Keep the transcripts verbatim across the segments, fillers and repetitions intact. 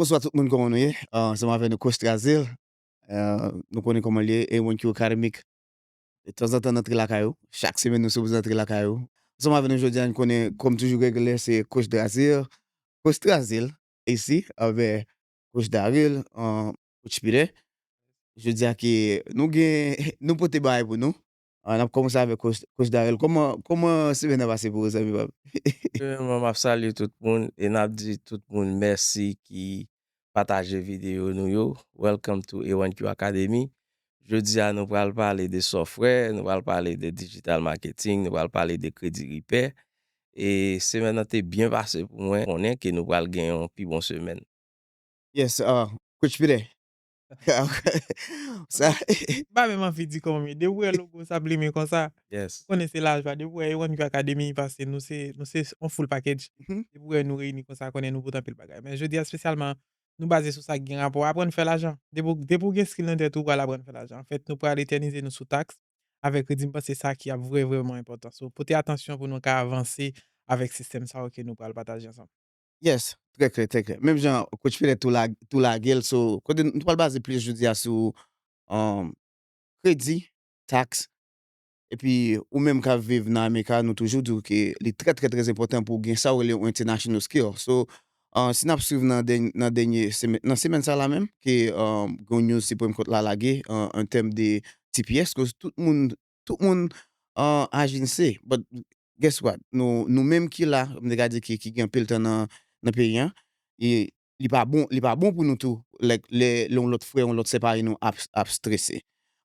Bonswa tout moun, kòman nou ye? Ah, ansanm avè nou Coach Trazil. Ah, nou konnen kòman l ye, A one Q Academic. E tanzantan n antre lakay ou. Chak semèn nou sipoze antre lakay ou. Ansanm avè nou jodi a, n konnen, kòm toujou, règ la se Coach Trazil. Coach Trazil, isi, avè Coach Daryl, ah, Coach Peter. Jodi a ke nou gen, nou pote bagay pou nou. Ah, n ap kòmanse avèk Coach, Coach Daryl. Kòman, kòman semèn nan pase pou ou, zanmi pa m? Premyèman, m ap salye tout moun e n ap di tout moun mèsi ki pataje videyo nou yo. Welcome to A one Q Academy. Jodi a, nou pral pale de software, nou pral pale de digital marketing, nou pral pale de kredi ripè. E semèn nan te byen pase pou mwen. Konnen ke nou pral gen yon pi bon semèn. Yes, ah, Coach Peter. Sa, M pa menm anvi di kòman m ye. Depi w wè logo sa blimen konsa, Yes. konnen se lajwa. Depi w wè A one Q Academy pase, nou se, nou se on full package. Mhm. Depi w wè nou reyini konsa, konnen nou pote anpil bagay. Men jodi a espesyalman, nou baze sou sa ki gen rapò aprann fè lajan. Depi w, depi w gen skill nan tèt ou, w pral aprann fè lajan. Anfèt, nou pral etènize nou sou taks avèk kredi. M panse sa ki ap vrè, vrèman enpòtan. So, pote atansyon pou nou ka avanse avèk sistèm sa yo ke nou pral pataje ansanm. Yes, trè klè, trè klè. Menm jan Coach Peter tou la, tou lage l, so, kote n pral baze plis jodi a sou, um, kredi, taks, epi ou menm k ap viv nan Amerika, nou toujou di w ke li trè, trè, trè enpòtan pou w gen sa w rele yon international skill. So, ah, si n ap swiv nan dèny-, nan dènye semèn, nan semèn sa la menm, ke, um, gen yon news Supreme Court la lage, ah, an tèm de T P S, koz tout moun, tout moun, ah, aji n se. But guess what? Nou, nou menm ki la, m te ka di ki, ki gen anpil tan nan, nan peyi an, e li pa bon, li pa bon pou nou tou, like, lè, lè yon lòt frè, yon lòt sè parèy nou ap, ap strese.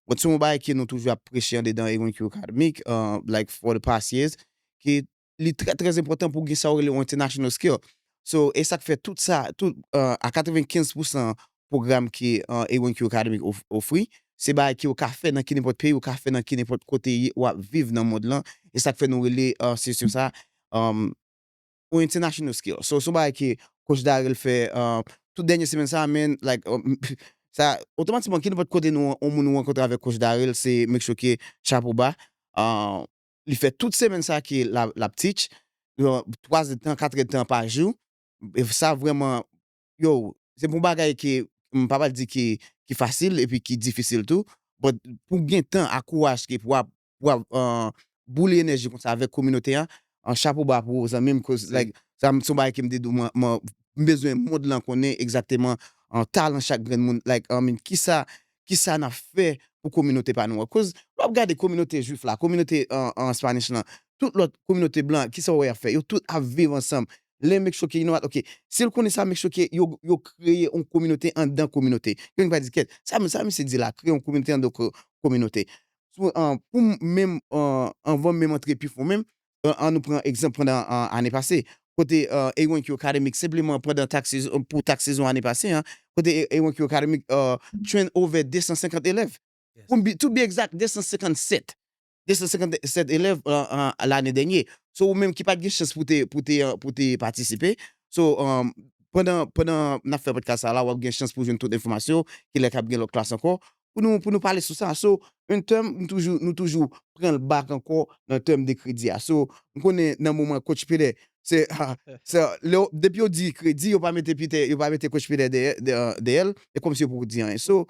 But se yon bagay ke nou toujou ap preche andedan A one Q Academic, uh, like, for the past years, ke li trè, trè enpòtan pou gen sa w rele yon international skill. So, e sa k fè tout sa, tout, uh, a katrevenkenz pousan pwogram ke, uh, A one Q Academic of-, ofri, se bagay ke w ka fè nan ki nenpòt peyi, w ka fè nan ki nenpòt kote w ap viv nan mond lan. E sa k fè nou rele, uh, sesyon sa, um, yon international skill. So, se yon bagay ke Coach Daryl fè, uh, tout dènye semèn sa, man, like, um, sa, otomatikman, ki nenpòt kote nou, yon moun ou rankontre avèk Coach Daryl, se make sure ke chapo ba. Uh, li fè tout semèn sa ke l ap, l ap teach, uh, twa èdtan, kat èdtan pa jou. E sa vrèman, yo, se pou bagay ke, m pa pral di ki, ki fasil epi ki difisil tou, but pou gen tan ak kouraj ke pou ap, pou ap, uh, boule enèji konsa avèk kominote an, an chapo ba pou ou, zanmi m, cause, like, sa m, se yon bagay ke m te di w, mwen, mwen, m bezwen mond lan konnen egzakteman, an talan chak grenn moun, like, I mean, kisa, kisa n ap fè pou kominote pa nou an. Cause, lè w ap gade kominote jwif la, kominote an, an Spanish lan, tout lòt kominote blan, kisa w wè y ap fè? Yo tout ap viv ansanm. Lè make sure ke, you know what, ok, si l konnen sa, make sure ke yo, yo kreye yon kominote anndan kominote. Yo pa di, kèt, sa, sa misye di la, kreye yon kominote anndan ko-, kominote. Sou, an, pou m menm, an, anvan m menm antre pi fon menm, an, an nou pran egzanp pandan, an, ane pase. Kote, uh, A one Q Academic, senpleman pandan tax season, pou tax season ane pase, an, kote A one Q Academic, uh, train over de san senkant elèv. Pou m be-, to be exact, de san senkannsèt. De san senkannsèt elèv, uh, uh, lane dènye. So, ou menm ki pa t gen chans pou te, pou te, uh, pou te patisipe. So, um, pandan, pandan n ap fè podcast sa la, w ap gen chans pou jwenn tout enfòmasyon, kilè k ap gen lòt klas ankò, pou nou, pou nou pale sou sa. So, in term, nou toujou, nou toujou pran l back ankò nan term de kredi a. So, m konnen nan moman Coach Peter, se, ah, se, lè yo, depi yo di kredi, yo pa mete Peter, yo pa mete Coach Peter dèyè, dèyè, dèyè l, e kòmsi yo poko di anyen. So,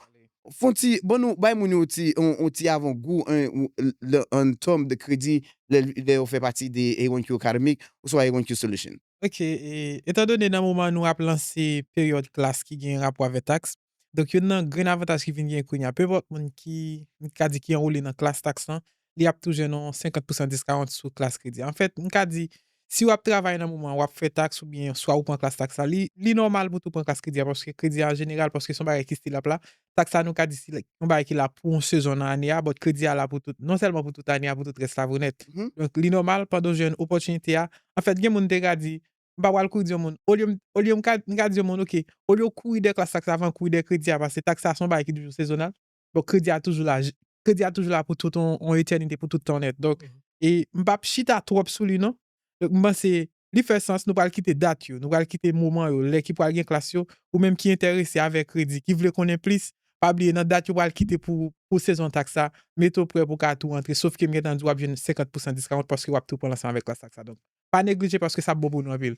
fon ti, ban nou, bay moun yo ti, on, on ti avan gou, an, ou, le, an term de kredi, lè, lè yo fè pati de A one Q Academic, oswa A one Q Solution. Ok, e, etan done nan moman nou ap lanse peryòd klas ki gen rapò avè taks, donk youn nan grenn avantaj ki vin gen kounye a, penpòt moun ki, m ka di ki anwole nan klas taks lan, li ap tou jwenn yon senkant pousan discount sou klas kredi. Anfèt, m ka di, si w ap travay nan moman w ap fè taks oubyen swa ou pran klas taks la, li, li nòmal pou tou pran klas kredi a, paske kredi a an jeneral, paske se yon bagay ki still ap la, taks la nou ka di se yon bagay ki la pou yon sezon nan ane a, but kredi a la pou tout, non sèlman pou tout ane a, pou tout rès la vre nèt. Mhm. Donk, li nòmal pandan w jwenn opòtinite a. Anfèt, gen moun te ka di, m pa pral kouri di yon moun, olye m, olye m ka, m ka di yon moun, ok, olye w kouri dèyè klas taks la, avan w kouri dèyè kredi a, paske taks la se yon bagay ki toujou sezonal. Bon, kredi a toujou la, j-, kredi a toujou la pou tout yon, yon etènite, pou tout tan nèt. Donk, e m p ap chita twòp sou li, non. Donk, m panse, li fè sans, nou pral kite dat yo, nou pral kite moman yo, lè ki pral gen klas yo, ou menm ki enterese avèk kredi, ki vle konnen plis, pa bliye nan dat yo pral kite pou, pou sezon taks la, mete w prè pou w ka tou rantre, sof ke m gentan di w ap jwenn senkant pousan discount paske w ap tou pran l ansanm avèk klas taks la. Donk, pa neglije paske sa ap bon pou nou anpil.